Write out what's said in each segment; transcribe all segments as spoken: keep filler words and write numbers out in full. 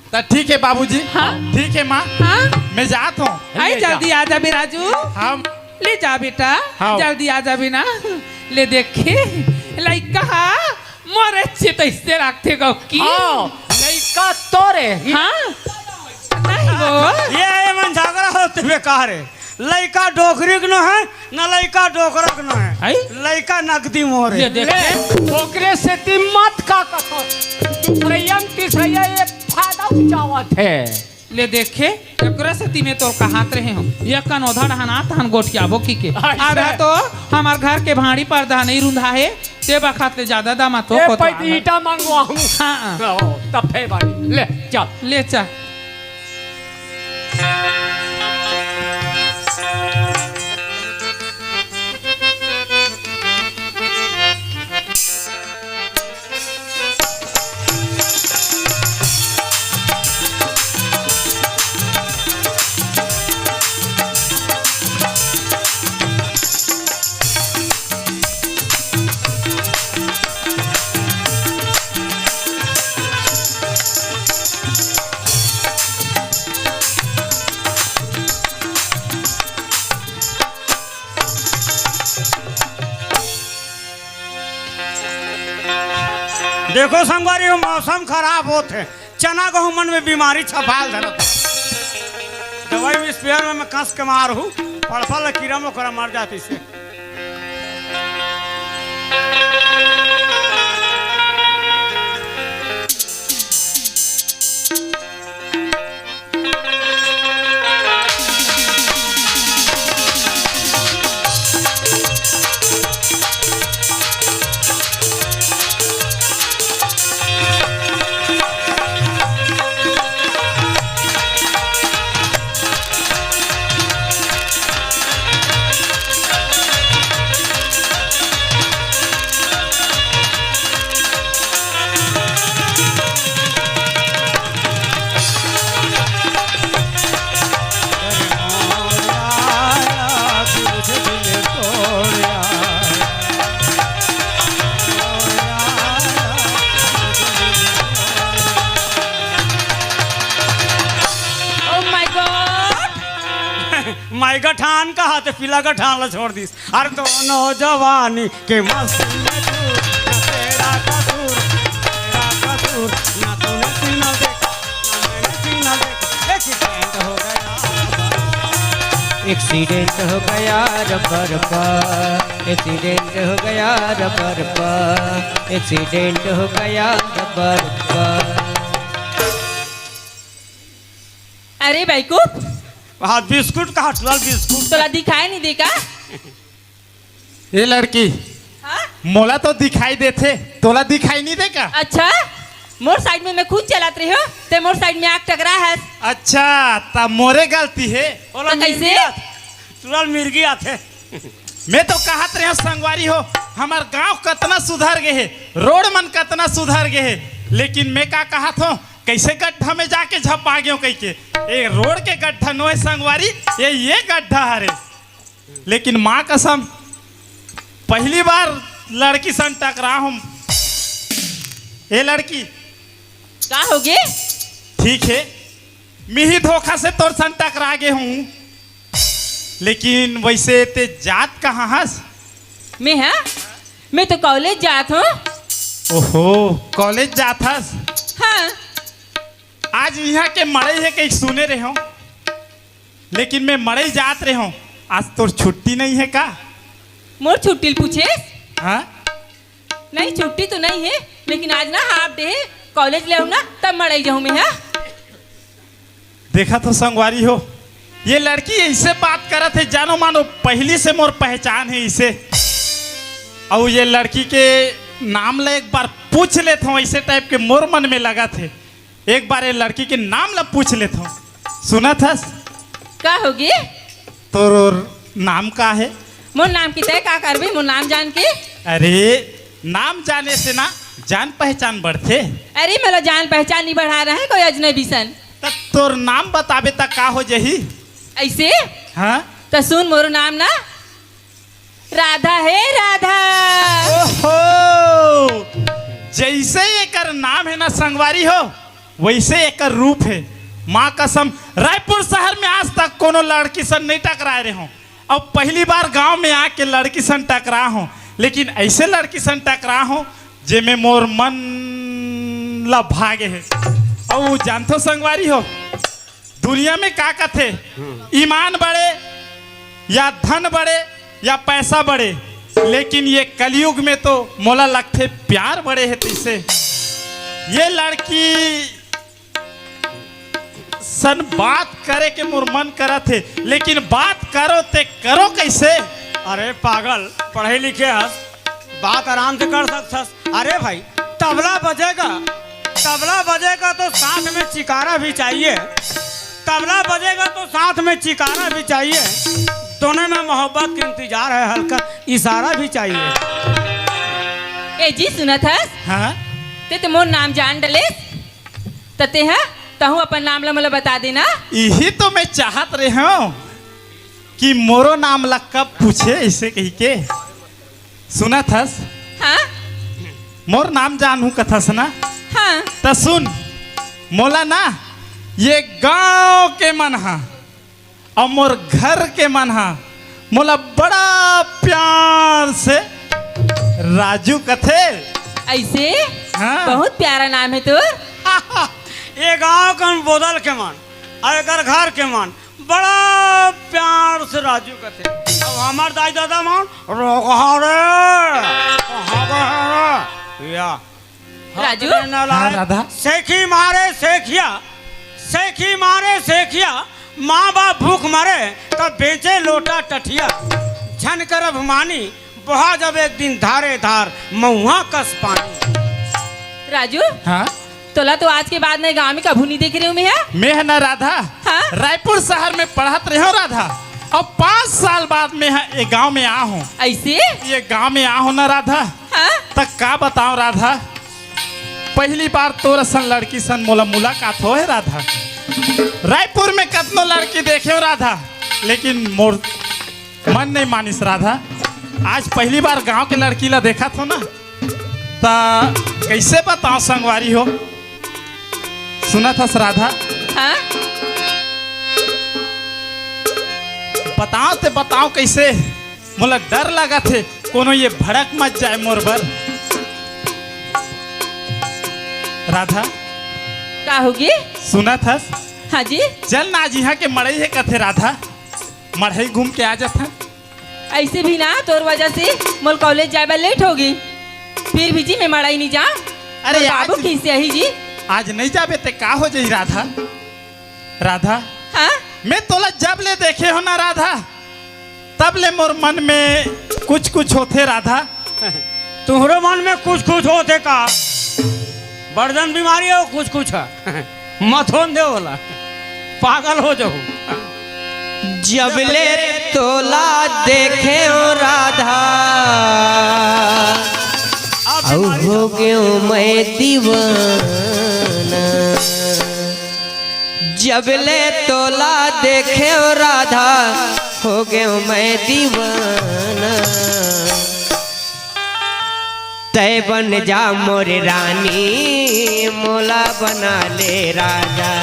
त ठीक हे बाबूजी। हाँ। ठीक हे माँ। हाँ। मैं जात हँव। आई, ले जा। जल्दी आ जाबे राजू। हाँ। ले जा बेटा। हाँ। जल्दी आ जाबे ना। ले देखे, लइका हा मोरे चित अइसे राखथे गौकी। हाँ, लइका तोरे। हाँ। नहीं वो। ये, ये मन झगड़ा होथे बेकार हे। लइका डोकरी के नोहे, न लइका डोकरा के नोहे। हैं? लइका नगदी मोरे। ये देख। ले, ओकरे सेती मत का कथो। दूसरइया म तीसरइया ये फायदा उठावत हे। ले देखे, एकरे सेती मैं तोर कहात रहे हँव। ये कनोधा डहन आ तहन गोठियाबो कहिके। अच्छा। आधा तो हमर घर के भाड़ी परदा नइ रुंधा हे, ते बखत ले जादा दामा तो ए, कोतवाल पैती हे। ईंटा मंगवाहूँ। हाँ। ओ, तब हे बारी। ले, चल। ले चल। देखो संगवारी हो, मौसम खराब होत हे, चना गहूं मन में बीमारी छपाल धरत हे। दवाई स्प्रेयर में मैं कस के मारहूं, फड़फड़ कीरा मकोरा मर जातिस हे। Oh my God! माई गठान कहा ते पीला गठान ला छोड़ दिस। अरे दोनों जवानी के मस्ती में चूर, ना तेरा कसूर, ना तेरा कसूर, ना तूने सीना देखा, ना मैंने सीना देखा, एक्सीडेंट हो गया। एक्सीडेंट हो गया रबर पर, एक्सीडेंट हो गया रबर पर, एक्सीडेंट हो गया रबर पर। अरे बाइकूफ, हाँ, बिस्कुट कहा, टुरा ल बिस्कुट। तोला दिखाई नहीं दे का? ए लड़की, हाँ? मोला तो दिखाई देथे, तोला दिखाई नहीं दे का? अच्छा, मोर साइड में मैं खुद चलत रहे हँव, ते मोर साइड में आके टकरा हस। अच्छा, त मोरे गलती हे। ओला तो कैसे? मिर्गी आथे, टुरा ल मिर्गी आथे। मैं तो कहत रहे हँव संगवारी हो, हमर गांव कतना सुधर गे हे, रोड मन कतना सुधर गे हे, लेकिन मैं का कहत हँव, कइसे गड्ढा में जाके झपा गेंव कहिके। ए रोड के गड्ढा नोहे संगवारी, ये, ये गड्ढा हरे। लेकिन माँ कसम, पहली बार लड़की सन टकरा हँव। ए लड़की। का होगे? ठीक हे, मिही धोखा से तोर सन टकरा गे हँव, लेकिन वइसे ते जात कहाँ हस? मैं, हाँ? मैं तो कॉलेज जात हँव। ओहो, कॉलेज जात हस? हाँ। आज इहाँ के मड़ई हे कहिके सुने रहे हँव, लेकिन मैं मड़ई जात रहे हँव। आज तोर छुट्टी नहीं हे का? मोर छुट्टी ल पूछेस? हाँ? नहीं, छुट्टी तो नहीं हे, लेकिन आज ना हाफ डे हे, कॉलेज ले आहूँ ना, तब मड़ई जाहूँ मैं, हाँ? देखत हो संगवारी हो, ये लड़की अइसे बात करत हे, जानो मानो पहली से मोर पहचान हे इसे। अउ ये लड़की के नाम ला एक बार पूछ लेत हँव, अइसे टाइप के मोर मन में लगत हे। एक बार ये लड़की के नाम ला पूछ लेत हँव। सुनत हस? का होगे? तोर नाम का हे? मोर नाम के तैं का करबे, मोर नाम जान के? अरे, नाम जाने से ना जान पहचान बढ़थे। अरे, मोला जान पहचान नहीं बढ़ा रहा है कोई अजनबी सन। त तोर नाम बताबे त का हो जही? अइसे? हाँ? त सुन, मोर नाम ना राधा हे, राधा। ओहो, जइसे एकर नाम हे ना संगवारी हो, वैसे एकर रूप हे। माँ कसम, रायपुर शहर में आज तक कोनो लड़की सन नहीं टकराए रहे हों। अब पहली बार गांव में आके लड़की सन टकरा हों, लेकिन ऐसे लड़की सन टकरा हों, जेमे मोर मन ला भागे हे। अउ जानथो संगवारी हो, दुनिया में का कथे, ईमान बड़े या धन बड़े या पैसा बड़े, लेकिन ये कलयुग में तो मोला लगथे प्यार बड़े हे। तैसे ये लड़की सन बात करे के मोर मन करत हे, लेकिन बात करो ते करो कैसे? अरे पागल, पढ़े लिखे हस, बात आराम से कर सकथस। अरे भाई, तबला बजेगा, तबला बजेगा तो साथ में चिकारा भी चाहिए। तबला बजेगा तो साथ में चिकारा भी चाहिए। दोनों में मोहब्बत के इंतजार है, हल्का इशारा भी चाहिए। ए जी, सुनत हस? हाँ? ते तो मोर नाम जान डलेस। त तेहा, तहूँ अपन नाम ला मोला बता देना। इही तो मैं चाहत रहे हूँ कि मोरो नाम ला कब पूछे, ऐसे कही के। सुनत हस? हाँ? मोर नाम जानहूँ कथस ना? हाँ। त सुन, मोला ना ये गांव के मन हा अउ मोर घर के मन हा मोला बड़ा प्यार से राजू कथे। ऐसे? हाँ। बहुत प्यारा नाम है तोर। ये गांव कन बोदल के मन अउ एकर घर के मन बड़ा प्यार से राजू कथे। अब हमार दाई दादा मन रोगहा रे, कहाँ गए रे? या राजू? हक रे नालायक। हाँ, राधा। सेखी मारे सेखिया, सेखी मारे सेखिया, माँ बाप भूख मरे, तब बेचे लोटा टठिया। झन करब मानी, बहा जब एक दिन धारे धार, महुआ कस पानी। राजू, हाँ? तोला तो आज के बाद मैं गांव में कभू नहीं देख रही हूँ मैं, हाँ? मैं है ना राधा, हाँ? रायपुर शहर में पढ़त रहे हूँ राधा, अब पाँच साल बाद मैं है ये गांव में आ हूँ। ऐसे? ये गांव में आ हूँ ना राधा, हाँ? त का बताओ राधा, पहली बार तोर असन लड़की सन मोला मुलाकात होए राधा। रायपुर में कतनो लड़की देखे हो राधा, लेकिन मोर मन नहीं मानिस राधा। आज पहली बार गांव के लड़की ला देखत हो ना, त कैसे बताओ संगवारी हो। सुनत हस राधा? हाँ? बताओ ते बताओ कैसे, मोला डर लगत हे कोनो ये भड़क मत जाए मोर बर। राधा। का होगे? सुनत हस? हाँ जी। चल ना, आज इहाँ के मड़ई हे कथे राधा, मड़ई घूम के आ जाथन। ऐसे भी ना तोर वजह से मोर कॉलेज जाए बर लेट होगे, फिर भी जी मैं मड़ई नहीं जांव। अरे तोर आज बाबू खिसियाही जी। आज नहीं जाबे ते का हो जाही राधा? राधा, हाँ? मैं तोला जब ले देखे हो ना राधा, तब ले मोर मन में कुछ कुछ होथे राधा। तुहरो मन में कुछ कुछ होथे का? बड़जन बीमारी हो कुछ कुछ है। मत होन दे ओला, पागल हो जाहू। जब ले तोला देखे हो राधा, अब अउ बीमारी हो गेव मैं दीवाना। जब ले तोला देखे हो राधा, हो गेव मैं दीवाना। तै बन जा मोर रानी, मोला बना ले राजा।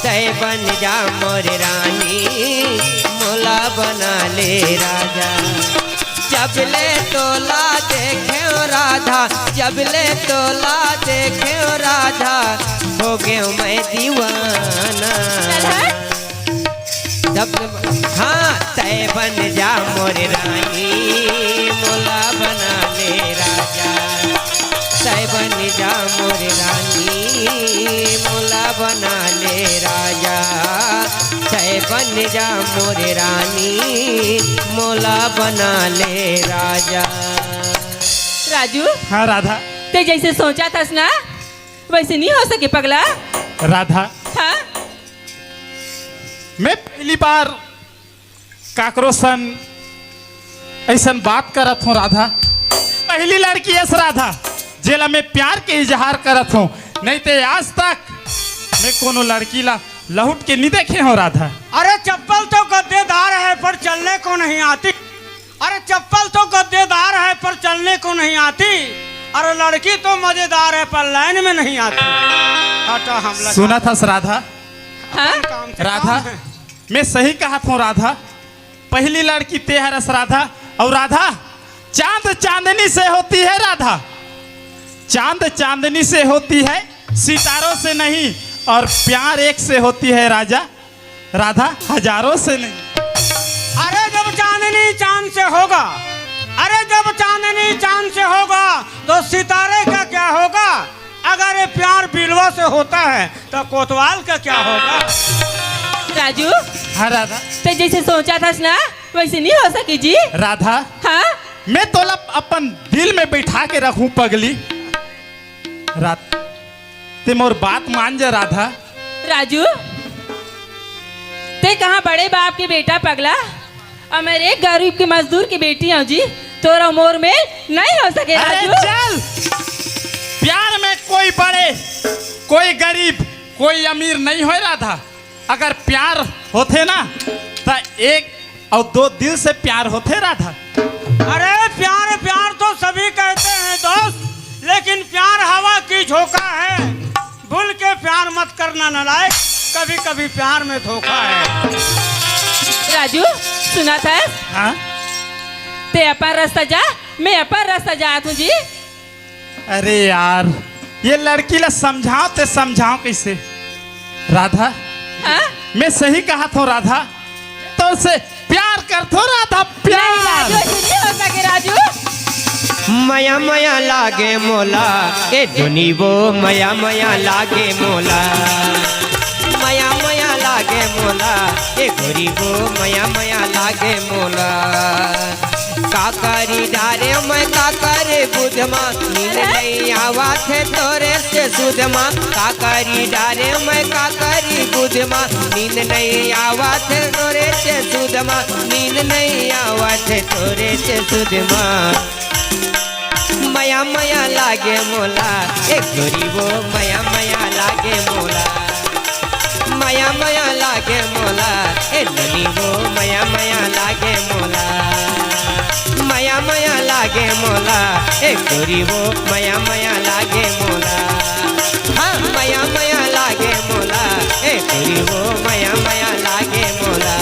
तै बन जा मोर रानी, मोला बना ले राजा। जब ले तोला देखे हो राधा, जब ले तोला देखे हो राधा, हो गेव मैं दीवाना। चल हट। जब, हाँ, तै बन जा मोर रानी, मोला बना ले राजा। तै बन जा मोर रानी, मोला बना ले राजा। तै बन जा मोर रानी, मोला बना ले राजा। राजू, हाँ राधा। ते जैसे सोचा थस ना, वैसे नहीं हो सके पगला। राधा, हाँ? मैं पहली बार काकरो सन ऐसन बात करत हों राधा। पहली लड़की अस राधा, जेला मैं प्यार के इजहार करत हों, नहीं ते आज तक मैं कोनो लड़की ला लहुट के नहीं देखे हों राधा। अरे चप्पल तो गद्देदार है पर चलने को नहीं आती। अरे चप्पल तो गद्देदार है पर चलने को नहीं आती। अरे लड़की तो मजेदार है पर लाइन में नहीं आती। हटा, हमला सुनत हस राधा? हाँ? काम से राधा, काम है। मैं सही कहत हूँ राधा, पहली लड़की ते हरस राधा, अउ राधा, चांद चांदनी से होती है राधा, चांद चांदनी से होती है, सितारों से नहीं, और प्यार एक से होती है राजा, राधा हजारों से नहीं। अरे जब चांदनी चांद से होगा, अरे जब चांदनी चांद से होगा तो सितारे का क्या होगा? अगर ये प्यार बिलवा से होता है तो कोतवाल का क्या होगा? राजू, हाँ राधा। ते जैसे सोचा था ना वैसे नहीं हो सकी जी। राधा, हाँ? मैं तोला अपन दिल में बैठा के रखूं पगली। रात ते मोर बात मान जा राधा। राजू, ते कहाँ बड़े बाप के बेटा पगला, और मैं एक गरीब के मजदूर की बेटी हूँ जी। तोर अउ मोर मेल नहीं हो सके अरे राजू। चल, प्यार में कोई बड़े, कोई गरीब, कोई अमीर नहीं होय राधा। अगर प्यार होथे ना, त एक अउ दो दिल से प्यार होथे राधा। अरे प्यार, प्यार तो सभी कहते हैं दोस्त, लेकिन प्यार हवा की झोंका है। भूल के प्यार मत करना नालायक, कभी कभी प्यार में धोखा है। राजू, सुनत हस? हाँ? ते अपन रास्ता जा, मैं अपन रास्ता जात हूँ जी। अरे यार, ये लड़की ला समझाओ ते समझाओ कैसे? राधा, हाँ? मैं सही कहत हूँ राधा, तोर से प्यार करथो राधा, प्यार। नहीं राजू, ऐसे नहीं हो सके राजू। मया मया लागे मोला, ए दुनी वो मया मया लागे मोला। मया मया लागे मोला, ए गोरी वो मया मया लागे मोला। का करी डारे मैं का करे बुधमा, नींद नहीं आवा थे तोरे से सुधमा। का करी डारे मैं का करी बुधमा, नींद नहीं आवा थे तोरे से सुधमा, नींद नहीं आवा थे तोरे से सुधमा। मया मया लागे मोला, ए गोरी वो मया मया लागे मोला। मया मया लागे मोला, ए ननी वो मया मया लागे मोला। मया मया लागे मोला, ए गोरी वो मया मया लागे मोला। हाँ, मया मया लागे मोला, ए गोरी वो मया मया लागे मोला।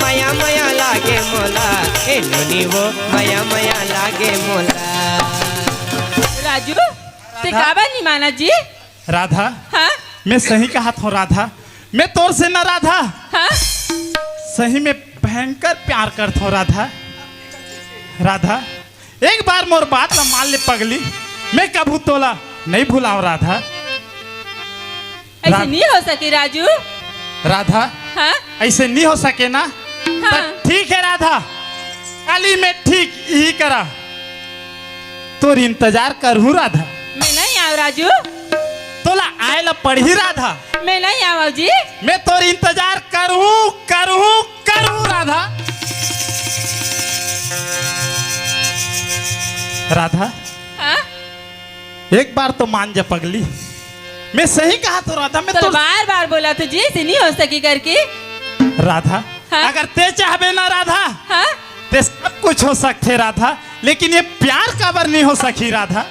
मया मया लागे मोला, ए ननी वो मया मया लागे मोला। राजू, ते राधा। काबर नहीं माना जी? राधा, हाँ? मैं सही कहत हूँ राधा, मैं तोर से ना राधा, हाँ? सही में भयंकर प्यार करत हूँ राधा। राधा, एक बार मोर बात ला मान ले पगली, मैं कभू तोला नहीं भुलाऊं राधा। ऐसे राध- नहीं हो सके राजू। राधा, हाँ? ऐसे नहीं हो सके ना? हाँ। त ठीक है राधा, काली मैं ठीक यही करा, तोर इंतजार करहूँ राधा। मैं नहीं आव राजू। तोला आए ला पड़ही राधा। मैं नहीं आव जी। मैं तोर इंतजार करहूँ, करहूँ, करहूँ राधा। राधा, हाँ? एक बार तो मान जा पगली, मैं सही कहत हूँ राधा, मैं तो तो बार बार बोला तो जी, ऐसे नहीं हो सकी करके। राधा, हाँ? अगर ते चाहबे ना राधा, हाँ? ते सब कुछ हो सकथे राधा, लेकिन ये प्यार काबर नहीं हो सकी राधा।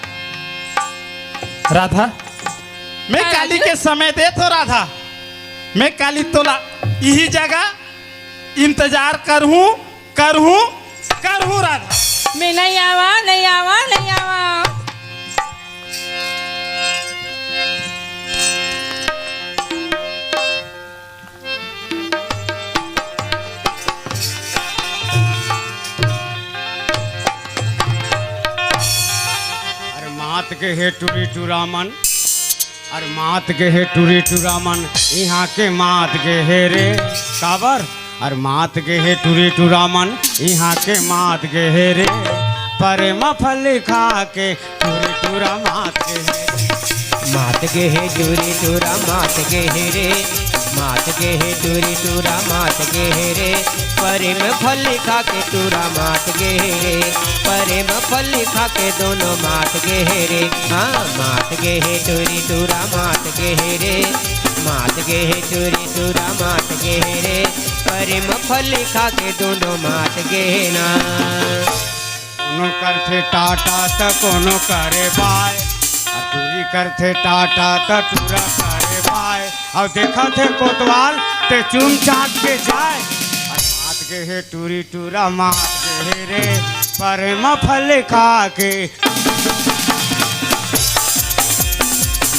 राधा, मैं हाँ, काली राजू। के समय देत हूँ राधा, मैं काली तोला यही जगह इंतजार करहूँ, करहूँ, करहूँ राधा। मैं नहीं आवा, नहीं आवा, नहीं आवा। अरे मात के हे टूरी टूरा मन, अरे मात के हे टूरी टूरा मन, इहाँ के मात के हे रे। काबर? अरे मात के हे टूरी टूरा मन, इहाँ के मात के हे रे। परे म फली खा के टूरी टूरा मात के हे रे। मात के हे टूरी टूरा मात के हे रे। मात के हे टूरी टूरा मात के हे रे। परे म फली खा के टूरा मात के हे रे। परे म फली खा के दोनों मात के हे रे। हाँ, मात के हे टूरी टूरा मात के हे रे। मात के हे टूरी टूरा मात के हे रे। परे म फली खा के दोनों मात के हे ना। कोनो करथे टाटा त कोनो करे बाय। आ टूरी करथे टाटा त टूरा करे बाय। अउ देखत हे कोतवाल ते चूम चाट के जाय। अरे मात गे हे टूरी टूरा, मात गे हे रे, परे म फल खा के।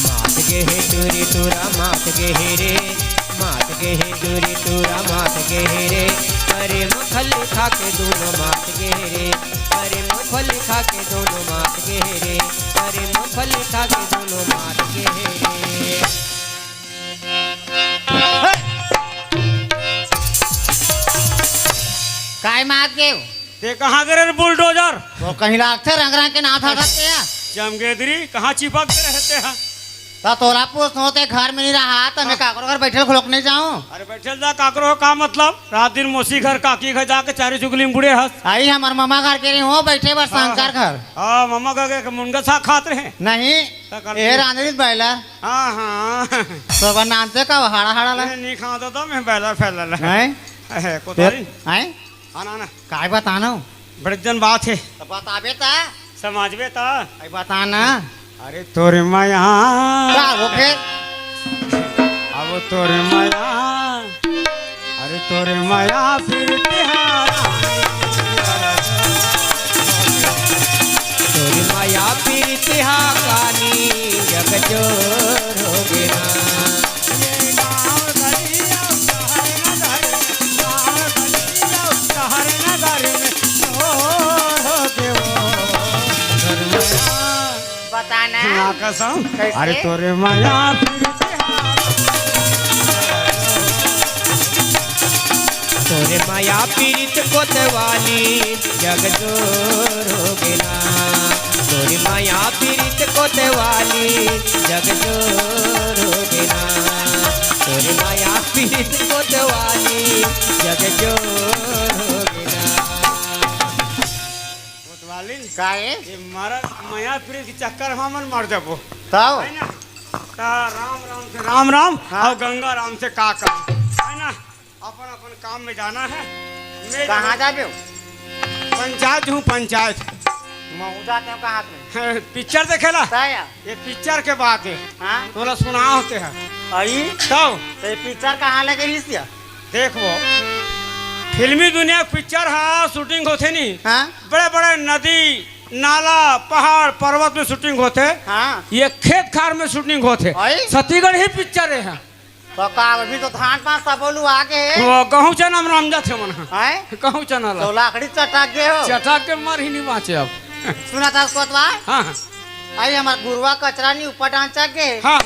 मात गे हे टूरी टूरा, मात गे हे रे, मात गे हे टूरी टूरा, मात गे हे रे, परे म फल खा के दूनों मात गे हे रे, परे म फल खा के दूनों मात गे हे रे, परे म फल खा के दूनों मात गे हे रे। काय मात गे? ते कहाँ गे रे बुलडोजर? वो कहीं लागथे रंग रंग के नाथ हाथत के या। चमगेदरी, कहाँ चिपक गे रहे ते हा? त तोला पूछत हों ते घर में नहीं रहा, त मैं हाँ। काकरो घर बैठल घलोक नहीं जाऊं। अरे बैठल जा काकरो हो, का मतलब? रात दिन मौसी घर, काकी घर जाके चारी चुगली में बुड़े हस। आई हमर ममा घर गे रहे हों बैठे बर हाँ, शंकर हाँ। घर। हाँ, ममा घर के मुनगा साग खात रहे। नहीं, त कल ए रांधरी बैला। हाँ, हाँ। तो बन नानते का हाड़ा हाड़ा ला। नहीं, नहीं खाता तो मैं बैला फैला ला। हैं? अहे, कोतारी। हैं? आना, आना। काय बताना? बड़े जन बात हे। त बताबे त। समझबे त। अरे बताना। अरे तोरे मया। का हो फेर? अब तोरे मया। अरे तोरे मया फिर तिहारा। तोरे मया फिर तिहा कानी जग जोर हो गे ना। बताना। हाँ, कसम। कैसे? अरे तोरे मया फिर तोरे मया पीरित कोतवाली जग जोर हो गे ना। तोरे मया पीरित कोतवाली जग जोर हो गे ना। तोरे मया पीरित कोतवाली जग जोर हो गे ना। कोतवाली? का हे? ये मरद मया पीरित के चक्कर में हमन मर जाबो। तब? है ना? त राम राम से राम राम हाँ। अउ गंगा राम से का काम, है ना? अपन अपन काम में जाना है। मैं कहाँ जाबे हो? पंचायत हूँ, पंचायत। महू जाते हो कहाँ पे? पिक्चर देखेला? का या? ये पिक्चर के बात है। हाँ? तोला सुना होते हैं। आई? तब? तो ये पिक्चर कहाँ लगे रहिस या? देखो, फिल्मी दुनिया के पिक्चर हा shooting होथे नी। हाँ? बड़े बड़े नदी, नाला, पहाड़, पर्वत में shooting होथे। हाँ। ये खेत खार में shooting होथे। आई? छत्तीसगढ़ ही पिक्चर है। तो का अभी तो धान पान सबो लुआ गे हे। वो गहूं चना में रम जाथे मन ह। हैं? गहूं चना ला। तो लाकड़ी चटक गे हो। चटक के मर ही नहीं बाँचे अब। सुना था कोतवाल? हाँ, हाँ। आई हमार घुरवा कचरा नहीं ऊपर डांचा गे हे। हाँ।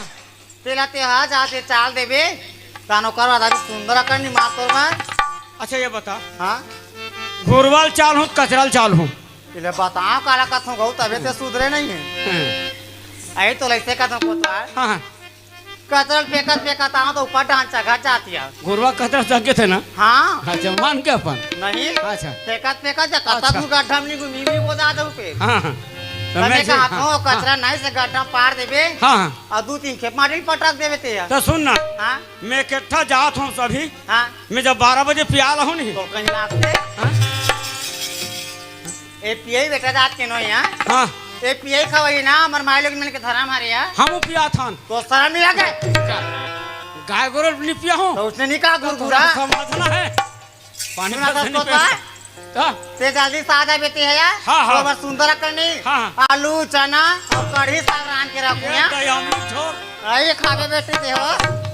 तेला ते हा जा ते चाल देबे। तानो करवा दा सुंदर अकन नहीं मार तोर मार। अच्छा ये बता। हाँ? घुरवा ल चाल हूँ, कचरा ल चाल हूँ। इले बताओ काला कथों गऊ तबे ते सुधरे नहीं है। हाँ। अरे तो ऐसे कथों कोतवाल। हाँ, हाँ। कचरा ल फेंकत फेंकत आओ तो ऊपर डांचा घर जाती है। घुरवा कचरा जग गे थे ना? हाँ। अच्छा, मान के अपन? नहीं। अच्छा। फेंकत फेंकत जा कतक अच्छा। दूर गड्ढा में नहीं घूमी भी वो दादा पे। हाँ, हाँ। तो तब मैं मैं से-, कहा हाँ, था, हाँ। कचरा नहीं से गड्ढा में पार देबे। हाँ, हाँ। अउ दू तीन खेप माटी पटक देबे ते यार। तो सुन ना। हाँ। मैं इकट्ठा जात हूँ सभी। हाँ। मैं जब बारह बजे पियाल हूँ नहीं। तो कहीं लागते। हाँ? ए पियई बेटा जात के नो यहाँ। हाँ। ए पियई खवई ना, हमर माई लोग मन के धरम हरे यार। हम पिया थान। तो शर्म नहीं लगे? गाय गोरु नहीं पिया हूँ। तो उसने नहीं कहा गुरगुरा। समझना है। पानी सुना भर से नहीं तो पिया। का? तो? ते जल्दी से आ जा बेटी है यार। हाँ, हाँ। तो बस सुंदर करनी। हाँ, हाँ। आलू, चना अउ कढ़ी साग रांध के रखू ये यहाँ। तो ये अमृत झोर। अरे खाबे बेटी ते हो।